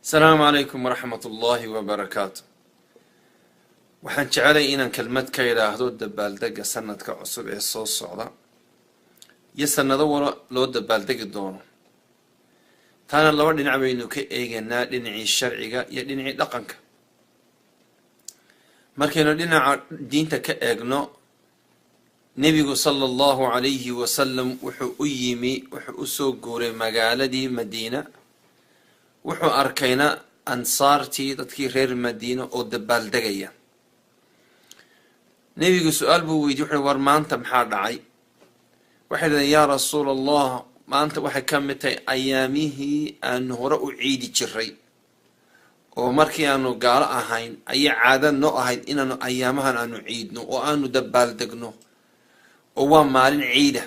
Asalaamu calaykum waraxmat ullaahi wabarakaatu. Waxaan jecelay inaan kelmad ka idhaahdo dabaaldega sanadka cusub ee soo socda iyo sanado walo loo dabaaldegi doono. Taana laba dhinac baynu ka eeganaa, dhinacii sharciga iyo dhinacii dhaqanka. Markaynu dhinaca diinta ka eegno, Nebigu sala Allahu calayhi wasalam wuxuu u yimi, wuxuu usoo guuray magaaladii Madiina. Wuxuu arkayna Ansaartii, dadkii reer Madiina oo dabaaldegaya. Nebigu su-aal buu weydiy, wuxu: "War, maanta maxaa dhacay?" Waxay dhahdeen: "Yaa Rasuul Allah, maanta waxay ka mid tahay ayaamihii aanu hore u ciidi jiray, oo markii aanu gaalo ahayn ayay caada noo ahayd inaanu ayaamahan aanu ciidno oo aanu dabaaldegno, oo waa maalin ciida."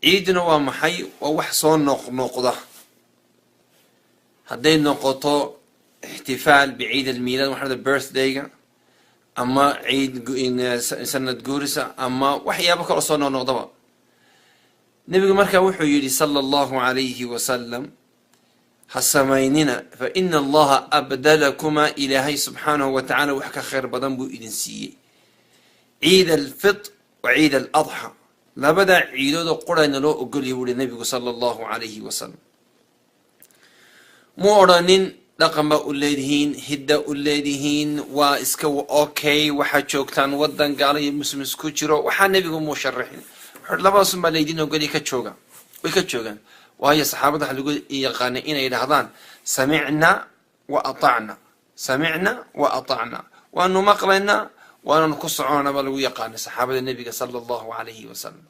Ciidna waa maxay? Waa wax soo noqnoqda. Hadday noqoto ixtifaal biciid almiilaad, waxa birthday-ga, ama ciid sanad guurisa, ama waxyaabo kaloo soo noqnoqdaba. Nebigu markaa wuxuu yidhi sala Allahu calayhi wasalam: "Ha samaynina, fa ina Allaha abdalakumaa, Ilaahay subxaanahu wa tacala wax ka khayr badan buu idin siiyey, ciid alfitr wa ciid aladxa." Labadaa ciidoodoo qurayna loo ogolyahy, buuhi nebigu sala Allahu calayhi wasalam. Mu odhanin dhaqan baa u leedihiin, hidda u leedihiin, waa iska okay, waxaad joogtaan waddan gaalo iyo Muslim isku jiro. Waxaa nebigu muu sharaxin. Wuxuu labadaasun baa laydin ogolya, ka jooga. Way ka joogaan, waayo saxaabadda waxa lagu yaqaanay inay dhahdaan: "Samicna wa atacna, samicna wa atacna." Waanu maqlaynaa, waananu ku soconana baa lagu yaqaanay saxaabada nebiga sala Allahu calayhi wasalam.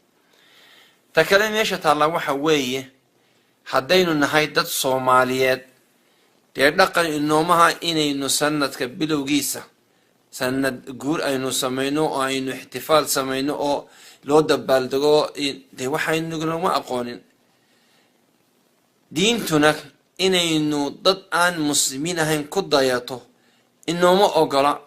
Ta kale meesha taallaa waxa weeye, haddaynu nahay dad Soomaaliyeed, dee dhaqan inoomaha inaynu sanadka bilowgiisa sanad guur aynu samayno oo aynu ixtifaal samayno oo loo dabaaldego. Dee waxaynu lama aqoonin. Diintuna inaynu dad aan Muslimiin ahayn ku dayato inooma ogola,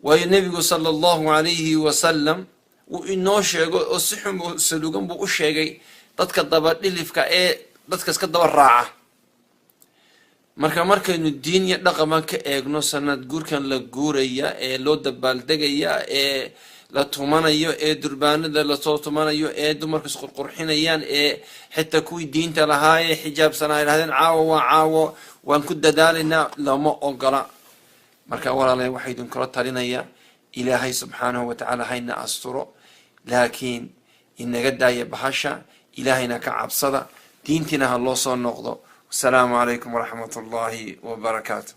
waayo Nebigu sala Allahu calayhi wasalam wuu inoo sheego oo si xun buu saluugan buu u sheegay dadka dabadhilifka ee dadka iska daba raaca. Marka markaynu diin iyo dhaqaban ka eegno, sanad guurkan la guuraya ee loo dabaaldegaya ee la tumanayo ee durbaanada lasoo tumanayo ee dumarka isqurqurxinayaan, ee xitaa kuwii diinta lahaa ee xijaabsanaa ay dhahdeen: "Caawo waa caawo, waan ku dadaalaynaa," lama ogola. Marka walaalayaal, waxaa idinkula talinayaa, Ilaahay subxaanahu wa tacaala hayna asturo, laakiin inaga daaya bahasha, Ilaahayna ka cabsada, diintiina ha loo soo noqdo. Wasalaamu calaykum waraxmat ullahi wabarakaatu.